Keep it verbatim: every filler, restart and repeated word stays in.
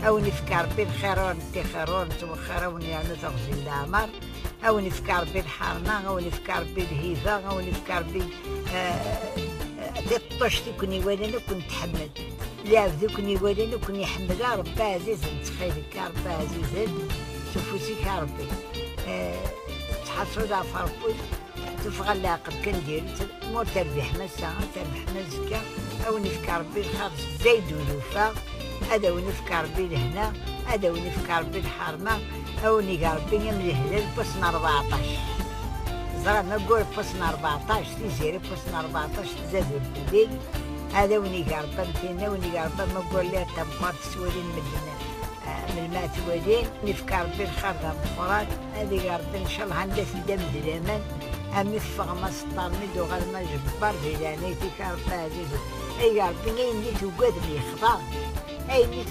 A wen-ifk Ṛebbi lxir ur nettixir ur nettwexxir, a wen-yernu teɣzi n leɛmer. A wen-ifk Ṛebbi lḥerma, a wen-ifk Ṛebbi lhiba, a wen-ifk Ṛebbi, eh, eh, tiṭṭuct i ken-iwalan ad ken-tḥemmel. Lɛebd i ken-iwalan ad ken-iḥemmel, a Ṛebbi ɛzizen, ttxil-k, a Ṛebbi ɛzizen, s ufus-ik a Ṛebbi. Eh, ttḥaṣul ɣef Ṛebbi, tufɣa n leɛqel kan diri-tt, ma ur terbiḥem ass-a, ad terbeḥem azekka, a wen-ifk Ṛebbi lxir s zzayed ulufa, ad a wen-ifk Ṛebbi lehna, ad a wen-ifk Ṛebbi lḥerma, a wen-ig Ṛebbi am lehlal n wass n rbeɛṭac. Ẓran aggur n wass n rbeɛṭac, tiziri n wass n rbeɛṭac tzad ur telli, ad a wen-ig Ṛebbi am tin, a wen-ig Ṛebbi am aggur lli ar tameqqrant ttwalin medden. Ah, melmi ad twalin, nefka Ṛebbi lxir d ameqqran, ad ig Ṛebbi ncallah anda teddam d laman, ami teffɣem aseṭṭar-nni d uɣalem ajebbar di leɛnayt-ik a Ṛebbi ɛzizen. Ay Ṛebbi, ayen i tugadem yexḍa, ayen i